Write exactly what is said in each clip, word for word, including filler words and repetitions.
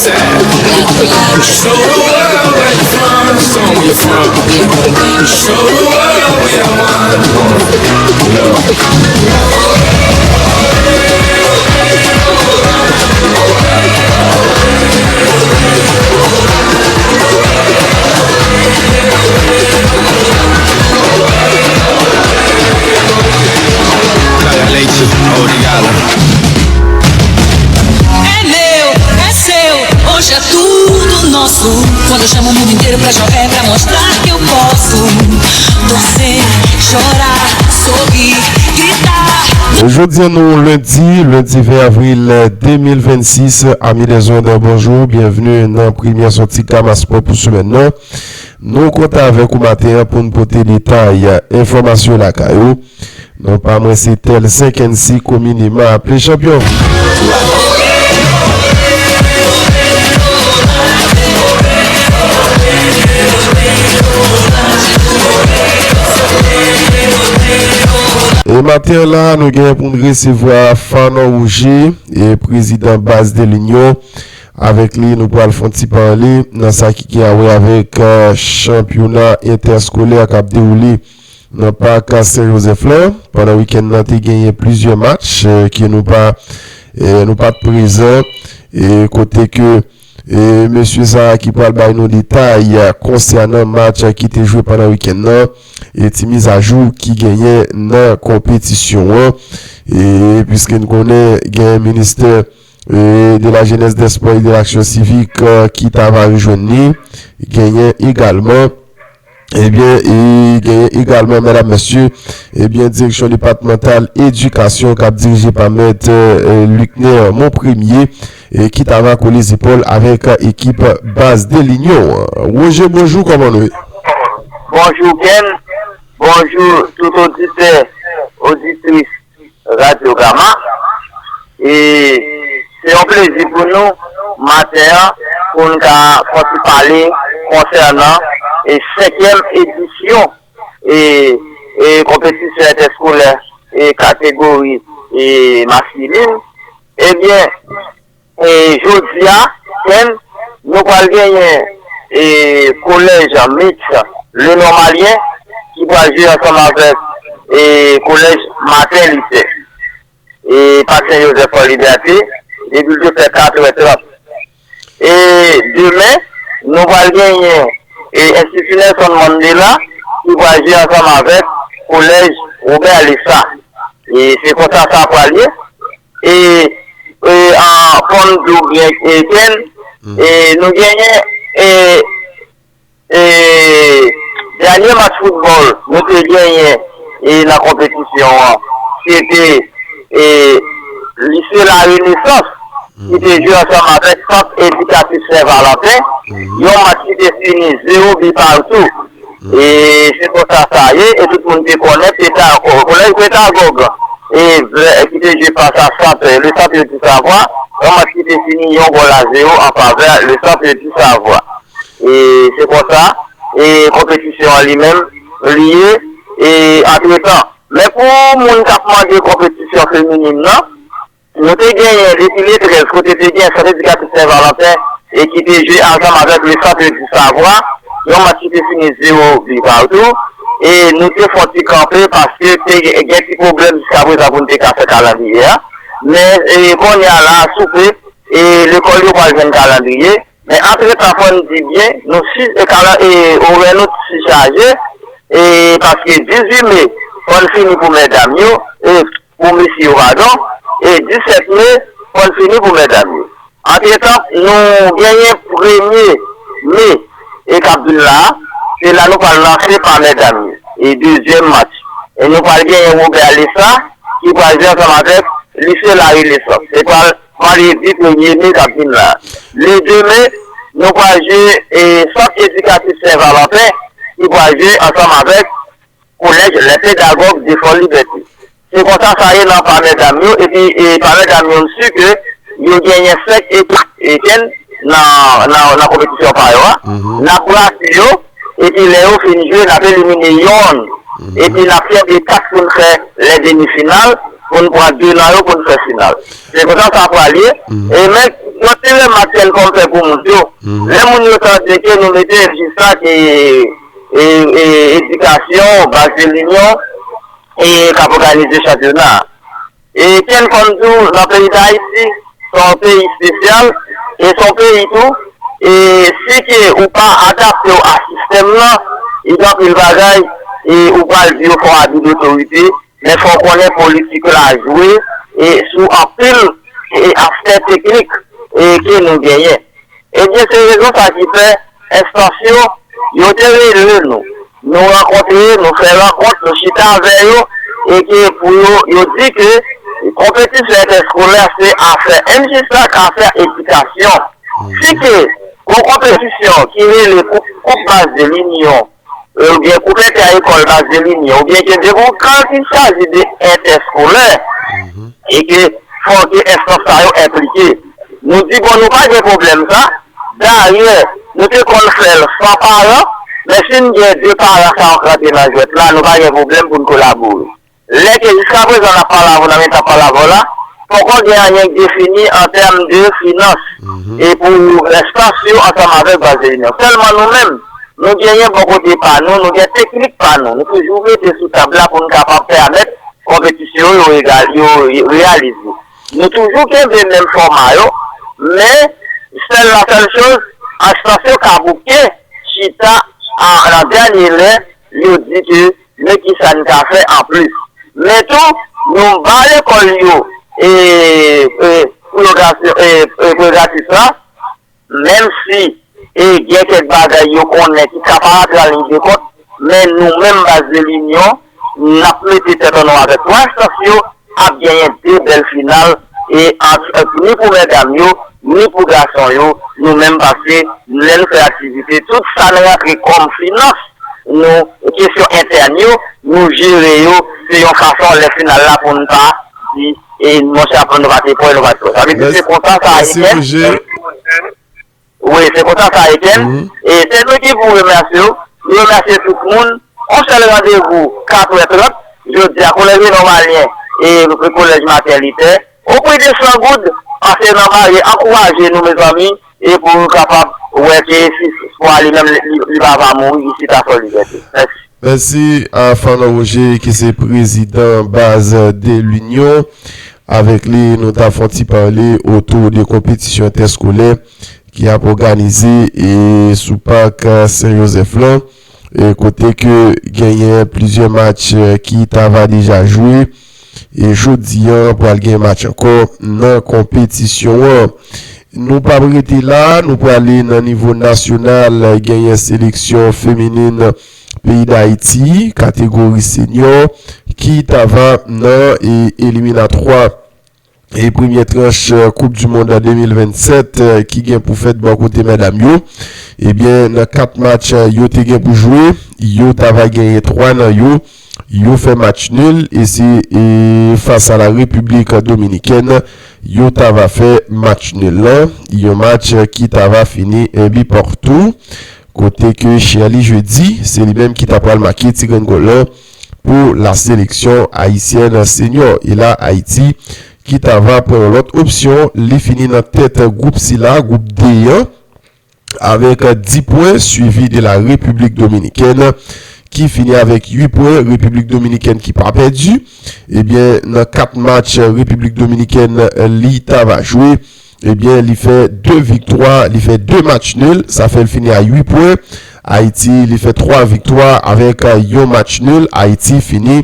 Show the world where you from. Show me you from. Show the world we are one. Obrigado. É meu, é seu, hoje é tudo nosso. Quando eu chamo o mundo inteiro pra jogar, é pra mostrar que eu posso. Dançar, chorar, sorrir, gritar. Jodi a nou lendi, lendi ven avril de mil vennsis, ami lèzonn, bonjou, byenveni nan premyè sòti Kama Spò pou semèn nan. Nou kontan avèk ou maten an pou n pote detay enfòmasyon lakay ou. Non pa mwen se Tel Senkensi, komineman aple Chanpyon. E maten an la, nou genyen pou n resevwa Fanon Rouge, e prezidan Baz de Linyon. Avèk li, nou pral fè yon ti pale nan sa ki gen a wè avèk, eh, chanpyona entèskolè k ap dewoule nan pak Sen Jozèf la. Pandan wikenn nan, te genyen plizyè match, eh, ke nou pa, eh, nou pa t prezan, e kote ke, eh, mesye sa a ki pral bay nou detay, eh, konsènan match ki te jwe pandan wikenn nan, e ti mizajou ki genyen nan konpetisyon an, e piske n konnen gen ministè, eh, de la Jeunesse, des Sports et de l'Action Civique, eh, ki ta va rejwenn li, genyen egalman, ebyen, e genyen egalman, medam, mesye, ebyen, direksyon depatmantal edikasyon k ap dirije pa mèt, eh, Luckner Monpremier, e ki ta va kole zepòl avèk ekip Baz de Linyon. Roger, bonjou, kòman nou ye? Bonjou, Ken. Bonjou, tout oditè, oditris Radyo Gama. E se yon plezi pou nou, maten an, pou n ka fè yon ti pale konsènan, e, senkyèm edisyon, e, e, konpetisyon entèskolè, e, kategori, e, maskilin. Ebyen, e, jodi a, Ken, nou pral genyen, e, kolèj Miks Le Normalien ki pral jwe ansanm avèk, e, kolèj Maten Lite. E, pak Sen Jozèf Fò Libète, depi l te fè katrè trant. E demen, nou pral genyen, e, Enstiti Nelson Mandela ki pral jwe ansanm avèk kolèj Robert Lessa. E se konsa sa pral ye. E, e, an, fò m di w byen, e, Ken, e, nou genyen, e, e, dènye match foutbòl nou te genyen, e, nan konpetisyon an, se te, e, Lise La Renaissance ki te jwe ansanm avèk Sant Edikatif Sen Valanten, yon match ki te fini zewo bi patou. E se konsa sa ye, e tout moun te konnen Peta-, ko-, kolèj Petagòg, e, vle, ki te jwe fas a Sant, le Centre du Savoir, yon match ki te fini yon gòl a zewo an favè le Centre du Savoir. E se konsa, e konpetisyon an li menm, li ye, e antretan. Men pou moun k ap mande konpetisyon feminin nan, nou te genyen depi le trèz, kote te gen Sant Edikatif Sen Valanten, e ki te jwe ansanm avèk le Centre du Savoir, yon match ki te fini zewo bi patou, e nou te fè yon ti kanpe paske te gen ti pwoblèm jiskaprezan pou n te ka fè kalandriye a. Men, e, kounye a la, souple, e, lekòl yo pral jwenn kalandriye. Men antretan, fò n di byen, nou si, e, kala-, e, orè nou sichaje, e, paske dizuit me, fò n fini pou medam yo, e, pou mesye yo, padon, e, disèt me, fò n fini pou medam yo. Antretan, nou genyen premye me, e, k ap vin la a, se la nou pral lanse pa medam yo, e, dezyèm match. E nou pral genyen Robert Lessa, ki pral jwe ansanm avèk Lise La Renaissance. Se pral vandredi premye me k ap vin la. Le de me, nou pral jwe, e, Sant Edikatif Sen Valanten, ki pral jwe ansanm avèk Kolèj Les Pédagogues de Fort Liberté. Se konsa sa ye nan pa medam yo, epi, e, pa medam yo, m si ke yo genyen senk ekip, e, Ken nan, nan, nan konpetisyon pa yo a. N ap brase yo, epi lè yo fin jwe, n ap elimine yonn. Epi n ap fè de kat pou n fè lè demi final, pou n pran de nan yo pou n fè final. Se konsa sa pral ye. E men, Yon ti remak Ken Fòm fè pou moun yo. Lè moun yo tande ke nou mete M J S A K e, e, e, edikasyon, Baz de Linyon, e k ap òganize chanpyona. E Ken Fòm tou, nan peyi Dayiti, se yon peyi espesyal, e se yon peyi tou, e si ke ou pa adapte w a sistèm nan, e gen anpil bagay, e ou pral di yo fè w abi dotorite, men fò w konnen politik la jwe, e sou anpil, e aspè teknik, e ke nou genyen. Ebyen, se rezon sa ki fè enstans yo, yo te rele nou. Nou rankontre, nou fè rankont, nou chita avè yo, e ke pou yo, yo di ke konpetisyon entèskolè se afè M J S A K, afè edikasyon. Si ke yon konpetisyon ki rele koup, koup Baz de Linyon, oubyen koup entè-ekòl Baz de Linyon, oubyen ke depi yon kal ki chaje de entèskolè, e ke fò ke enstans sa yo enplike. Nou di, bon, nou pa gen pwoblèm sa. Dayè, nou te konn fè l san paran, men si n gen de paran sa yo k rantre nan jwèt la, nou pa gen pwoblèm pou n kolabore. Lè ke jiskaprezan n ap pale avè w, nan mitan pale avè w la, poko gen anyen k defini an tèm de finans e pou enstans yo ansanm avèk Baz de Linyon. Sèlman nou menm, nou genyen bò kote pa nou, nou gen teknik pa nou. Nou toujou mete sou tab la pou n kapab pèmèt konpetisyon yo, yo reyalize. Nou toujou kenbe menm fòma yo, men sèl la sèl choz, enstans yo ka bouke chita nan dènye lè, yo di ke men kisa n ka fè anplis. Men tou, nou ba lekòl yo e, e, prerogasyon, e, e, prerogatif la, menm si e gen kèk bagay yo konnen ki ka parèt anliy de kont, men nou menm Baz de Linyon, n ap mete tèt ansanm avèk twa enstans yo, ap genyen de bèl final e ant, ant ni pou medam yo, ni pou gason yo, nou menm paske lè n fè aktivite, tout sa n rantre kòm finans, nou, kesyon entèn yo, nou jere yo, se yon fason lè final la pou n pa di, e monchè, apre nou pa te pwè, nou pa te pwè. Sa vle di se konsa sa ye, Ken. Wi, se konsa sa ye, Ken. E se nou ki pou remèsye w. Nou remèsye tout moun. On sèl randevou, katrè trant, jodi a, kolèj Renon Malyen e kolèj Maten Litè. O pri de san goud, pase nan bare, ankouraje nou, mezanmi, e pou nou kapab wè ke si spò a li menm, li, li pa va mouri, isit a Fò Libète. Mèsi. Mèsi a Fernand Roger, ki se prezidan Baz de Linyon. Avèk li, nou ta fè yon ti pale otou de konpetisyon entèskolè ki ap òganize e sou pak Sen Jozèf lan, e kote ke genyen plizyè match, e, ki ta va deja jwe. E jodi a, pral gen match ankò nan konpetisyon an. Nou p ap rete la, nou prale nan nivo nasyonal, genyen seleksyon feminin peyi Dayiti, kategori senyò, ki ta va nan, e, eliminatwa e premyè tranch, e, Koup di Mond de mil vennsèt, e, ki gen pou fèt bò kote medam yo. Ebyen, nan kat match, e, yo te gen pou jwe, yo ta va genyen twa nan yo, yo fè match nil, e se, e, fas a la Repiblik Dominikèn, yo ta va fè match nil lan, yon match, e, ki ta va fini en bi partou, kote ke Shirley Jeudi, se li menm ki ta pral make ti grenn gòl lan pou la seleksyon ayisyèn senyò. E la, Ayiti ki ta va pran yon lòt opsyon, li fini nan tèt gwoup sila, gwoup D an, avèk dis pwen, swivi de la Repiblik Dominikèn, ki fini avèk uit pwen, Repiblik Dominikèn ki pa pèdi. Ebyen, nan kat match Repiblik Dominikèn, li ta va jwe, ebyen, li fè de viktwa, li fè de match nil, sa fè l fini a uit pwen. Ayiti, li fè twa viktwa avèk, e, yon match nil. Ayiti fini,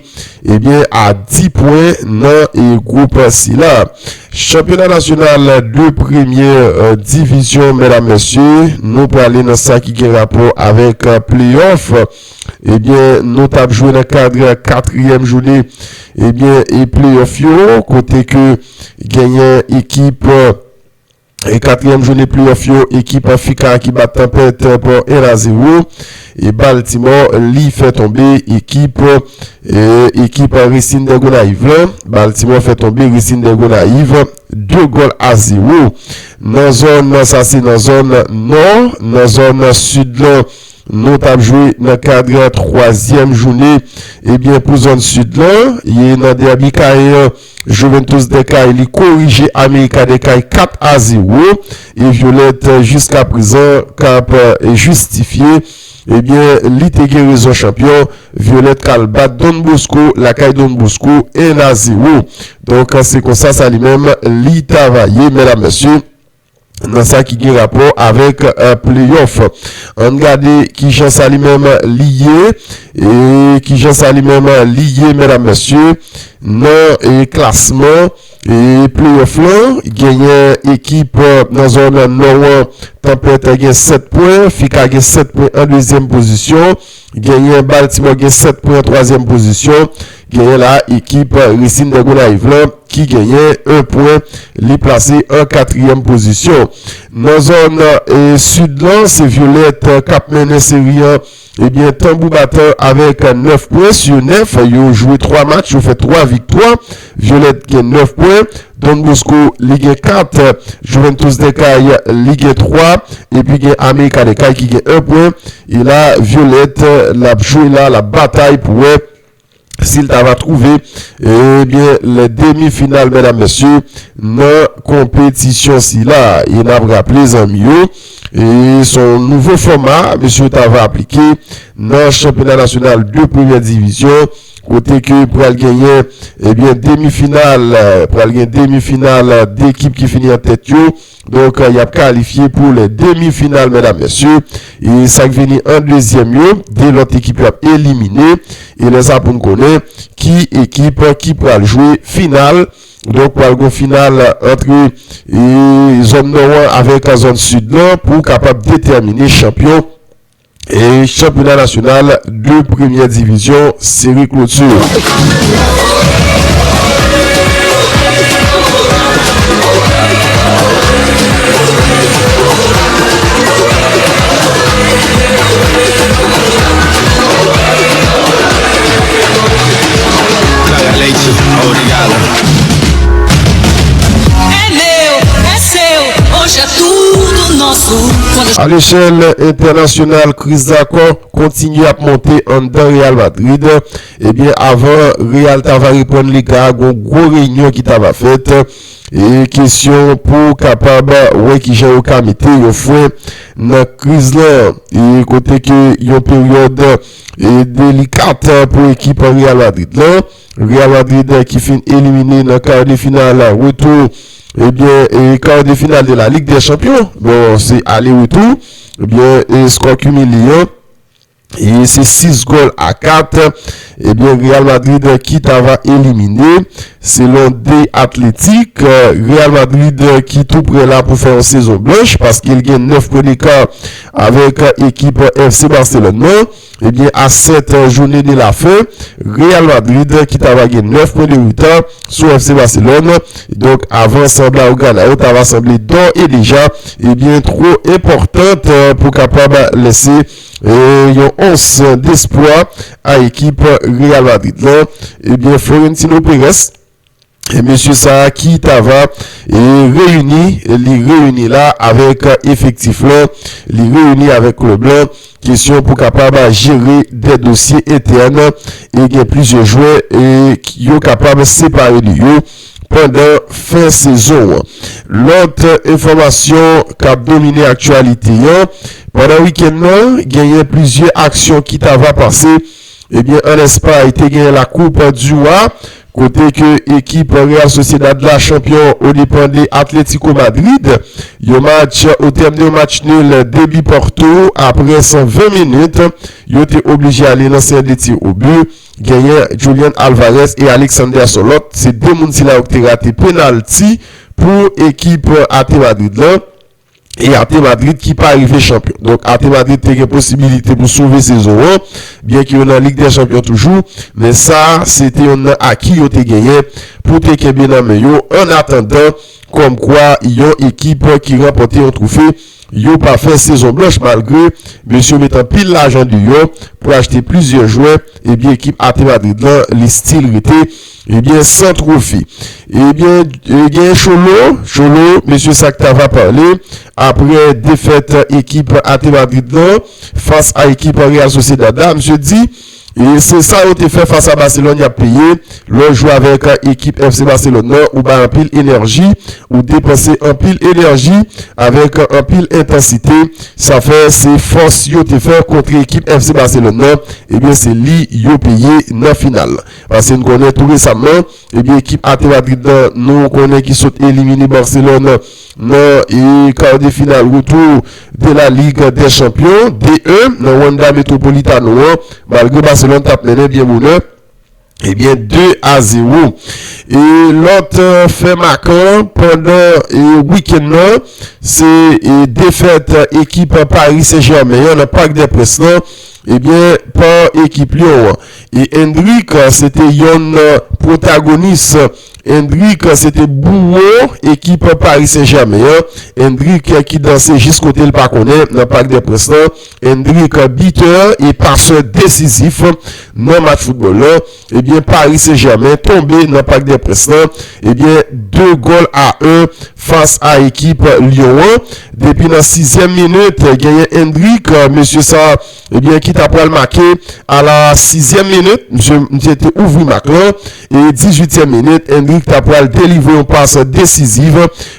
ebyen, a dis pwen nan, e, gwoup sila. Chanpyona nasyonal de premyè, e, divizyon, medam, mesye, nou prale nan sa ki gen rapò avèk, e, playoff. Ebyen, nou t ap jwe nan kad katriyèm jounen, ebyen, e playoff yo, kote ke genyen ekip, e katriyèm jounen playoff yo, ekip Fika ki bat Tanpèt pa en a zewo. E Baltimore, li fè tonbe ekip, e, ekip Racing de Gonayiv lan. Baltimore fè tonbe Racing de Gonayiv de gòl a zewo. Nan zòn, sa se nan zòn nò, nan zòn sid lan, Nou t ap jwe nan kad twazyèm jounen, ebyen, pou zòn sid lan, e nan dèbi kayen an, Juventus de Cali li korije América de Cali kat a zewo, e Violette, jiska prezan, k ap, e, jistifye, ebyen, li te gen rezon chanpyon, Violette k al bat Don Bosco, lakay Don Bosco, en a zewo. Donk, se konsa sa li menm, li travaye, medam, mesye, nan sa ki gen rapò avèk, e, playoff. Ann gade kijan sa li menm li ye, e kijan sa li menm li ye, medam, mesye, nan, e, klasman, e, playoff lan, genyen ekip, e, nan zòn nò an, Tanpèt gen sèt pwen, Fika gen sèt pwen an dezyèm pozisyon, genyen Baltimore gen sèt pwen an twazyèm pozisyon, genyen la ekip Racing de Gonayiv lan ki genyen en pwen, li plase an katriyèm pozisyon. Nan zòn, e, sid lan, se Violette, e, k ap mennen seri an, ebyen, tanbou batan avèk nèf pwen sou nèf, yo jwe twa match, yo fè twa viktwa. Violette gen nèf pwen, Don Bosco, li gen kat, Juventus de Cali, li gen twa, epi gen América de Cali ki gen en pwen. E la, Violette, l ap jwe la, l ap batay pou wè si l ta va twouve, ebyen, lè demi final, medam, mesye, nan konpetisyon sila. E n ap raple, zanmi yo, e se yon nouvo fòma mesye yo ta va aplike nan chanpyona nasyonal de premyè divizyon, kote ke pral genyen, ebyen, demi final, e, pral gen demi final, e, de ekip ki fini an tèt yo. Donk, y ap kalifye pou lè demi final, medam, mesye. E sa k vini an dezyèm yo, de lòt ekip yo ap elimine. E lè sa pou n konnen ki ekip ki pral jwe final. Donk, pral gon final antre, e, zòn nò an avèk zòn sid lan pou kapab detèmine chanpyon e chanpyona nasyonal de premyè divizyon, seri kloti. É meu, é seu, hoje é tudo nosso. A lechèl entènasyonal, kriz la ankò kontinye ap monte anndan Real Madrid. Ebyen, avan Real ta va reprann liga a, gon gwo reyinyon ki ta va fèt. E kesyon pou kapab wè kijan yo ka mete yon fren nan kriz lan. E kote ke yon peryòd, e, delikat pou ekip Real Madrid lan. Real Madrid, e, ki fin elimine nan kar de final retou, ebyen, e, kar de final de la Ligue des Champions. Bon, se ale retou. Ebyen, e, skò kimile an, e se sis gòl a kat. Ebyen, Real Madrid ki ta va elimine, selon The Athletic. Real Madrid ki tou prè la pou fè yon sezon blanch, paske l gen nèf pwen deka avèk ekip F C Barcelone nan. Ebyen, a sèt jounen de la fen, Real Madrid ki ta va gen nèf pwen de reta sou F C Barcelone. Donk, avans Blaugrana yo ta va sanble dò e deja, ebyen, twò enpòtan pou kapab lese, e, yon ons despwa a ekip Real Madrid lan. Ebyen, Florentino Perez, e mesye sa a ki ta va, e, reyini, li reyini la avèk efektif lan, li reyini avèk klèb lan, kesyon pou kapab jere de dosye entèn, e gen plizyè jwè, e, yo kapab separe de yo pandan fen sezon an. Lòt enfòmasyon k ap domine aktyalite an, pandan wikenn nan, genyen plizyè aksyon ki ta va pase. Ebyen, an Espay, te genyen la Coupe du Roi, kote ke ekip Real Sociedad la chanpyon o depan de Atletico Madrid. Yon match, o tèm de yon match nil, de bi partou, apre san ven minit, yo te oblije ale nan seri de ti o bi. Genyen Julian Alvarez e Alexander Sørloth, se de moun sila yo ki te rate penalti pou ekip A T Madrid lan. E A T Madrid ki pa rive chanpyon. Donk, A T Madrid te gen posibilite pou sove sezon an, byenke yo nan Lig dè Chanpyon toujou, men sa, se te youn nan aki yo te genyen pou te kenbe nan men yo, an atandan, kòmkwa yon ekip ki ranpòte yon twofe yo pa fè sezon blanch malgre mesye yo met anpil lajan deyò pou achte plizyè jwè, ebyen ekip Ate Madrid lan li still rete ebyen san twofe. Ebyen, e, gen Cholo, Cholo, mesye sa k ta va pale apre defèt ekip Ate Madrid lan fas a ekip Real Sociedad la, misye di, e se sa yo te fè fas a Barcelone y ap peye. Lè w jwe avèk ekip F C Barcelone nan, ou bay anpil enèji, ou depanse anpil enèji avèk anpil entansite. Sa fè se fòs yo te fè kont ekip F C Barcelone nan, ebyen se li yo peye nan final. Paske n konnen tou resamman, ebyen ekip Ate Madrid nan, nou konnen ki sot elimine Barcelone nan e kar de final retour de la Ligue des Champions, de un, nan Wanda Metropolitano an, malgre Barcelone t ap mennen byen bonè, ebyen de a zewo. E lòt, e, fè makan pandan, e, wikenn nan, se, e, defèt ekip Paris Saint-Germain an nan Parc des Princes lan, ebyen, pa ekip Lyon an. E Endrick, e, se te yonn, e, pwotagonis. Endrick, e, se te bouwo ekip Paris Saint-Germain an. Endrick, e, ki danse jis kote l pa konnen nan Parc des Princes lan. Endrick, e, bitè e pasè desizif nan match foutbòl lan. Ebyen, Paris Saint-Germain tonbe nan Parc des Princes lan. Ebyen, de gòl a un fas a ekip Lyon an. Depi nan sizyèm minit, genyen Endrick, e, mesye sa, ebyen, ki ta pral make a la sizyèm minit. Misye, misye te ouvri mak lan. E dizuityèm minit, Endrick ta pral delivre yon pas desiziv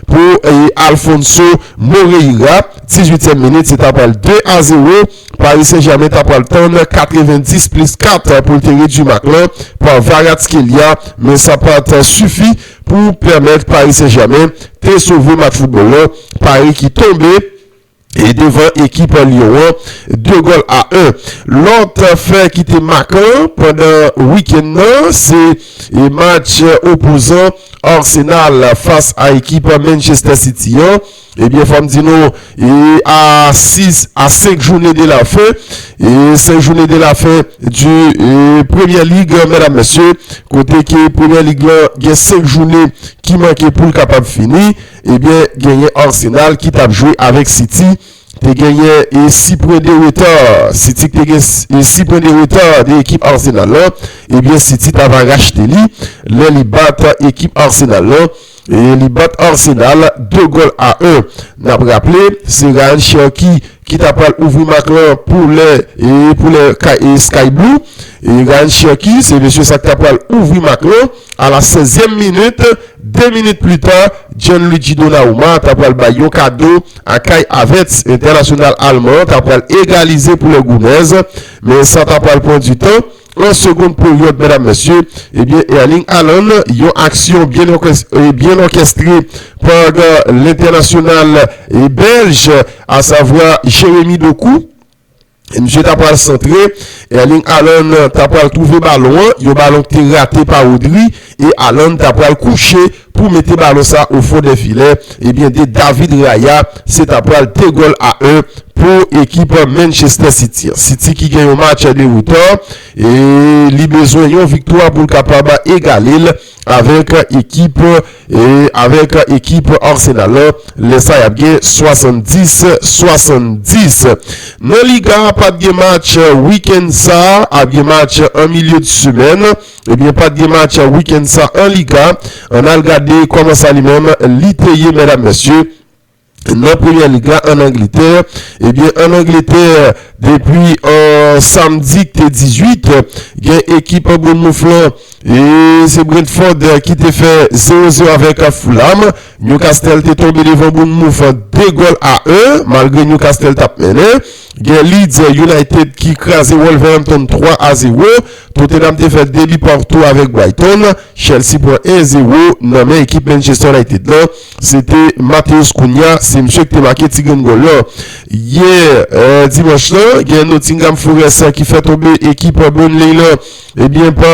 pou, e, Alfonso Moreira. Dizuityèm minit, se ta pral de a zewo. Paris Saint-Germain ta pral tann katrevendis plis kat pou l te redui mak lan pa Kvaratskhelia, men sa pa t sifi pou pèmèt Paris Saint-Germain te sove match foutbòl lan. Paris ki tonbe e devan ekip Lyon an, de gòl a un. Lòt fè ki te makan pandan wikenn nan, se, e, match opozan Arsenal fas a ekip Manchester City an. Ebyen, fò m di nou, e, a sis, a senk jounen de la fen, e, senk jounen de la fen di, e, Premier League, medam, mesye, kote ke Premier League lan gen senk jounen ki manke pou l kapab fini, ebyen, genyen Arsenal ki t ap jwe avèk City, te genyen, e, sis pwen de reta. City ki te gen, e, sis pwen de reta de ekip Arsenal lan, ebyen, City ta va rachte li lè li bat ekip Arsenal lan. E li bat Arsenal de gòl a un. N ap raple, se Ryan Cherki ki ta pral ouvri mak lan pou lè, e pou lè Ka- e Sky Blue. E Ryan Cherki, se mesye sa ki ta pral ouvri mak lan a la sèzyèm minit. De minit pli ta, Gianluigi Donnarumma ta pral bay yon kado a Kai Havertz, entènasyonal alman, ta pral egalize pou lè Gounèz. Men sa ta pral pran di tan. An segonn peryòd, medam, mesye, ebyen, Erling Haaland, yon aksyon byen òkes- e byen òkestre pa lentènasyonal, e, bèlj, asavwa Jeremy Doku. Misye ta pral santre, Erling Haaland ta pral twouve balon an, yon balon ki te rate pa Rodri, e Haaland ta pral kouche pou mete balon sa o fon dè filè. Ebyen, de David Raya, se ta pral de gòl a un pou ekip Manchester City. City ki gen yon match de reta, e li bezwen yon viktwa pou l kapab egale l avèk ekip, e avèk ekip Arsenal lan. Lè sa y ap gen swasanndis swasanndis. Nan Liga, pa t gen match wikenn sa, ap gen match an milye de semèn. Ebyen, pa t gen match wikenn sa an Liga. Ann al gade kòman sa li menm li te ye, medam, mesye. Nan Premyè Lig la ann Angletè, ebyen, ann Angletè, depi, e, samdi ki te dizuit, gen ekip Bournemouth lan, e se Brentford, e, ki te fè zewo zewo avèk Fulham. Newcastle te tonbe devan Bournemouth de gòl a un, malgre Newcastle t ap mennen. Gen Leeds United ki kraze Wolverhampton twa a zewo. Tottenham te fè de bi partou avèk Brighton. Chelsea pran en zewo nan men ekip Manchester United lan. Se te Matheus Cunha, se misye ki te make ti grenn gòl lan. Yè, e, dimanch lan, gen Nottingham Forest ki fè tonbe ekip Burnley lan Ebyen, pa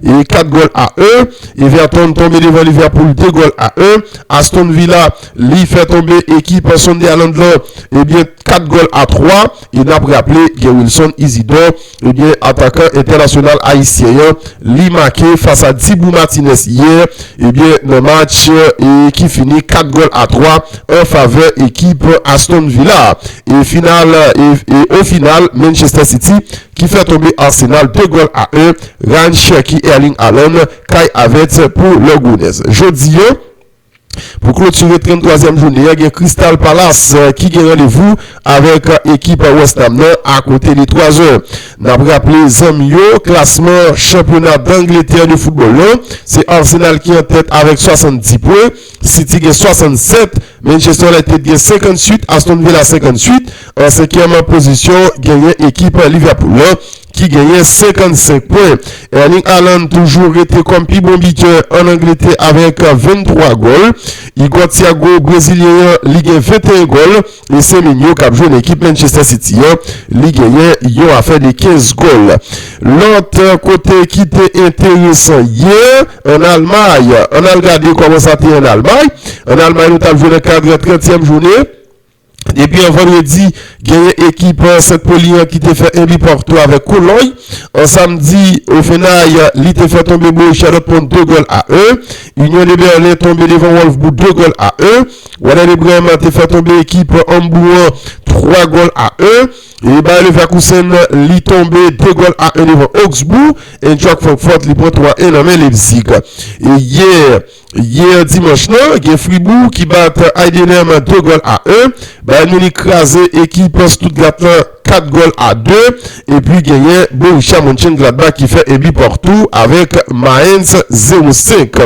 e kat gòl a en. Everton tonbe devan Liverpool de gòl a en. Aston Villa, li fè tonbe ekip Sunderland lan, ebyen, kat gòl a twa. E n ap raple, gen Wilson Isidore, ebyen, atakan entènasyonal ayisyen an, li make fas a Dibu Martinez yè, ebyen, nan match e ki fini kat gòl a twa an favè ekip Aston Villa. E final, e, e o final, Manchester City ki fè tonbe Arsenal de gòl a en. Ryan Cherki, Erling Haaland, Kai Havertz pou Les Gunners. Jodi a, pou klotire tranntwazyèm jounen an, gen Crystal Palace, eh, ki gen randevou avèk, eh, ekip West Ham nan akote de twazè. N ap raple zanmi yo, klasman chanpyona Dangletè de foutbòl lan, se Arsenal ki an tèt avèk swasanndis pwen, City gen swasannsèt, Manchester United gen senkantuit, Aston Villa senkantuit. An senkyèm pozisyon, genyen ekip Liverpool lan, ki genyen senkannsenk pwen. Erling Haaland toujou rete kòm pi bon bitè ann Angletè avèk venntwa gòl. Igor Thiago, brezilyen an, li gen venteyen gòl. E Semenyo, k ap jwe nan ekip Manchester City an, li genyen yon afè de kenz gòl. Lòt kote ki te enteresan yè, ann Almay, ann al gade kòman sa te ye ann Almay. Ann Almay, nou t ap jwe nan kad trantyèm jounen. Depi an vandredi, genyen ekip, eh, Sent Poli an ki te fè en bi partou avèk Kolòny. An samdi, Ofenay, eh, li te fè tonbe Borussia Dortmund de gòl a en. Union de Berlin tonbe devan Wolfsburg de gòl a en. Werder Bremen te fè tonbe ekip Hambourg an twa gòl a en. E Bayer Leverkusen, li tonbe de gòl a en devan Augsburg. Eintracht Francfort, li pran twa en nan men Leipzig. E yè, Yè dimanch lan, gen Fribourg ki bat Heidenheim de gòl a en. Bayern Munich kraze ekip Stuttgart lan kat gòl a de. Epi genyen Borussia Mönchengladbach ki fè en bi partou avèk Mainz zewo senk.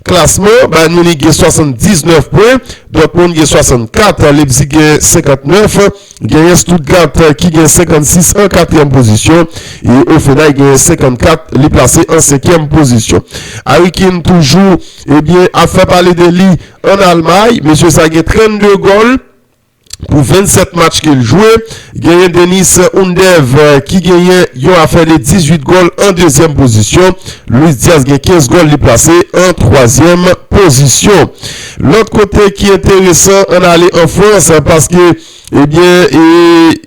Klasman, Bayern Munich gen swasanndiznèf pwen, Dortmund gen swasannkat, Leipzig gen senkannnèf. Genyen Stuttgart, eh, ki gen senkannsis an katriyèm pozisyon, e Hoffenheim genyen senkannkat, li plase an senkyèm pozisyon. Harry Kane toujou, ebyen, ap fè pale de li ann Almay. Mesye sa gen trannde gòl pou vennsèt match ke l jwe. Genyen Deniz Undav, eh, ki genyen yon afè de dizuit gòl an dezyèm pozisyon. Luis Diaz gen kenz gòl, li plase an twazyèm pozisyon. Lòt kote ki enteresan, ann ale an Frans, paske Ebyen, e,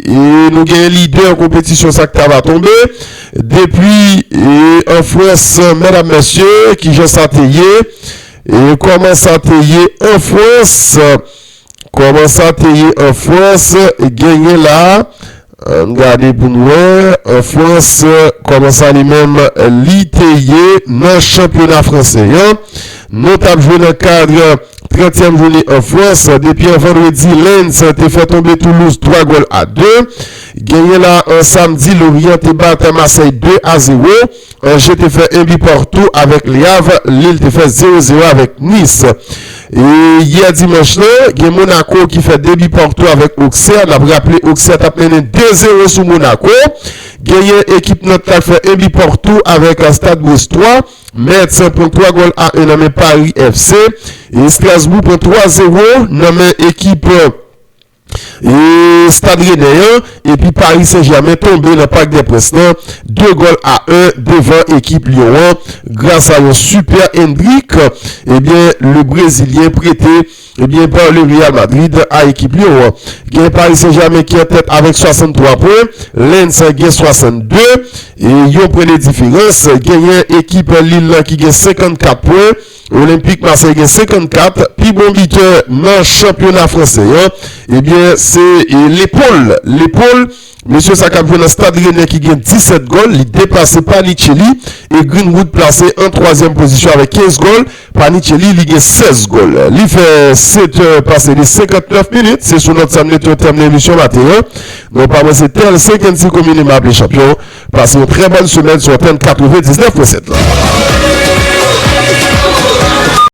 e nou gen lidè konpetisyon sa k ta va tonbe. Depi, e, an Frans, medam, mesye, kijan sa te ye? E kòman sa te ye an Frans? Kòman sa te ye an Frans? Genyen la, ann gade pou n wè. An Frans, kòman sa li menm li te ye nan chanpyona franse an? Nou t ap jwe nan kad trantyèm jounen an Frans. Depi an vandredi, Lens te fè tonbe Toulouse twa gòl a de. Genyen la, an samdi, Lorient te bat Marseille de a zewo. Angers te fè en bi partou avèk Le Havre. Lille te fè zewo zewo avèk Nice. E yè dimanch lan, gen Monaco ki fè de bi partou avèk Auxerre. N ap raple, Auxerre t ap mennen de zewo sou Monaco. Genyen ekip Nantes la k fè en bi partou avèk Stade Brestois. Metz pran twa gòl a en nan men Paris F C. E Strasbourg pran twa zewo nan men ekip, e, Stade Rennais an. Epi Paris Saint-Germain tonbe nan Parc des Princes lan de gòl a en devan ekip Lyon an. Gras a yon sipè Endrick, ebyen, le Brezilyen prete, ebyen, pa le Real Madrid a ekip Lyon an. Gen Paris Saint-Germain ki an tèt avèk swasanntwa pwen, Lens gen swasannde, e yon pwen de diferans. Genyen ekip Lille lan ki gen senkannkat pwen, Olympique Marseille gen senkannkat. Pi bon bitè nan chanpyona franse an, ebyen, se, e, Lepol. Lepol, mesye sa k ap jwe nan Stade Rennais ki gen disèt gòl, li deplase Panichelli, e Greenwood plase an twazyèm pozisyon avèk kenz gòl. Panichelli, li gen sèz gòl. Li fè sèt è pase de senkannèf minit. Se sou nòt sa n mete yon tèm nan emisyon maten an. Non pa mwen, se Tel Senkennsi, komineman aple Chanpyon. Pase yon trè bòn semèn sou antèn katrevendiznèf pwen sèt la.